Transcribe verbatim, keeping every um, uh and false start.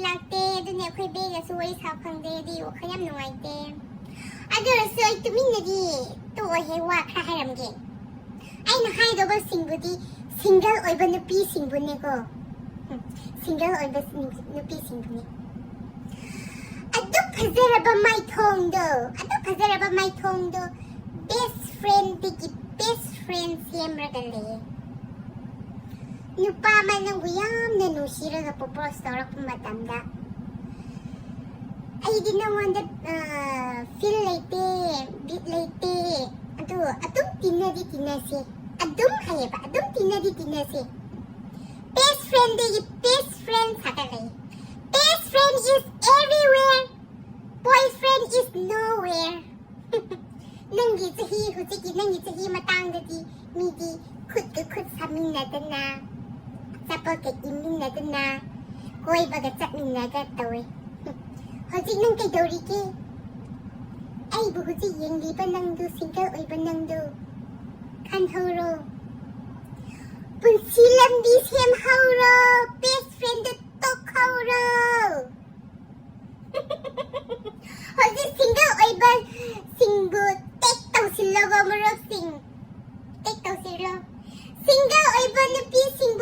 ꯂꯥꯛꯇꯦ, ꯑꯗꯨꯅꯦ ꯑꯩꯈꯣꯏ ꯕꯦꯒꯁꯨ ꯋꯥꯔꯤ ꯁꯥꯕ ꯐꯪꯗꯦ, ꯑꯗꯨꯒꯤ ꯋꯥꯈꯜ ꯌꯥꯝ ꯅꯨꯡꯉꯥꯏꯇꯦ꯫ ꯑꯗꯨ ꯑꯣꯏꯔꯁꯨ ꯑꯩ ꯇꯨꯃꯤꯟꯅꯗꯤ ꯇꯣꯛꯑꯣꯏꯍꯦ, ꯋꯥ ꯈꯔ ꯍꯥꯏꯔꯝꯒꯦ꯫ ꯑꯩꯅ ꯍꯥꯏꯗꯧꯕꯁꯤꯡꯕꯨꯗꯤ ꯁꯤꯡꯒꯜ ꯑꯣꯏꯕ ꯅꯨꯄꯤꯁꯤꯡꯕꯨꯅꯦꯀꯣ꯫ ꯎꯝ, ꯁꯤꯡꯒꯜ ꯑꯣꯏꯕ ꯅꯨꯄꯤꯁꯤꯡꯕꯨꯅꯦ꯫ ꯑꯗꯨꯛ ꯐꯖꯔꯕ ꯃꯥꯏꯊꯣꯡꯗꯣ, ꯑꯗꯨꯛ ꯐꯖꯔꯕ ꯃꯥꯏꯊꯣꯡꯗꯣ ꯕꯦꯁ ꯐ꯭ꯔꯦꯟꯗꯒꯤ ꯕꯦꯁ ꯐ꯭ꯔꯦꯟ ꯁꯦꯝꯔꯒ ꯂꯩꯌꯦ꯫ ꯅꯨꯄꯥ ꯑꯃ ꯅꯪꯕꯨ ꯌꯥꯝꯅ ꯅꯨꯡꯁꯤꯔꯒ ꯄ꯭ꯔꯣꯄꯣꯁ ꯇꯧꯔꯛꯄ ꯃꯇꯝꯗ, "ꯑꯩꯗꯤ ꯅꯉꯣꯟꯗ ꯐꯤꯜ ꯂꯩꯇꯦ, ꯕꯤꯠ ꯂꯩꯇꯦ, ꯑꯗꯨ ꯑꯗꯨꯝ ꯇꯤꯟꯅꯗꯤ ꯇꯤꯟꯅꯁꯦ, ꯑꯗꯨꯝ ꯍꯥꯏꯌꯦꯕ, ꯑꯗꯨꯝ ꯇꯤꯟꯅꯗꯤ ꯇꯤꯟꯅꯁꯦ꯫ ꯕꯦꯁ ꯐ꯭ꯔꯦꯟꯗꯒꯤ ꯕꯦꯁ ꯐ꯭ꯔꯦꯟ ꯁꯥꯒꯠꯂꯛꯑꯦ꯫ Best friend is everywhere, boyfriend is nowhere." ꯅꯪꯒꯤ ꯆꯍꯤ, ꯍꯧꯖꯤꯛꯀꯤ ꯅꯪꯒꯤ ꯆꯍꯤ ꯃꯇꯥꯡꯗꯗꯤ ꯃꯤꯗꯤ ꯈꯨꯠꯀ ꯈꯨꯠ ꯁꯥꯃꯤꯟꯅꯗꯅ, ꯑꯆꯥꯄꯣꯠꯀ ꯏꯟꯃꯤꯟꯅꯗꯅ, ꯀꯣꯏꯕꯒ ꯆꯠꯃꯤꯟꯅꯒ ꯇꯧꯋꯦ꯫ ꯍꯧꯖꯤꯛ ꯅꯪ ꯀꯩꯗꯧꯔꯤꯒꯦ? ꯑꯩꯕꯨ ꯍꯧꯖꯤꯛ ꯌꯦꯡꯂꯤꯕ ꯅꯪꯗꯨ, ꯁꯤꯡꯒꯜ ꯑꯣꯏꯕ ꯅꯪꯗꯨ, ꯈꯟꯍꯧꯔꯣ꯫ ꯄꯨꯟꯁꯤ ꯂꯝꯕꯤ ꯁꯦꯝꯍꯧꯔꯣ, ꯕꯦꯁ ꯐ꯭ꯔꯦꯟꯗ ꯇꯣꯛꯍꯧꯔꯣ꯫ ꯍꯧꯖꯤꯛ ꯁꯤꯡꯒꯜ ꯑꯣꯏꯕꯁꯤꯡꯕꯨ ꯇꯦꯛ ꯇꯧꯁꯤꯜꯂꯣꯀꯣ, ꯃꯔꯨꯞꯁꯤꯡ, ꯇꯦꯛ ꯇꯧꯁꯤꯜꯂꯣ꯫ ꯁꯤꯡꯒꯜ ꯑꯣꯏꯕ ꯅꯨꯄꯤꯁꯤꯡ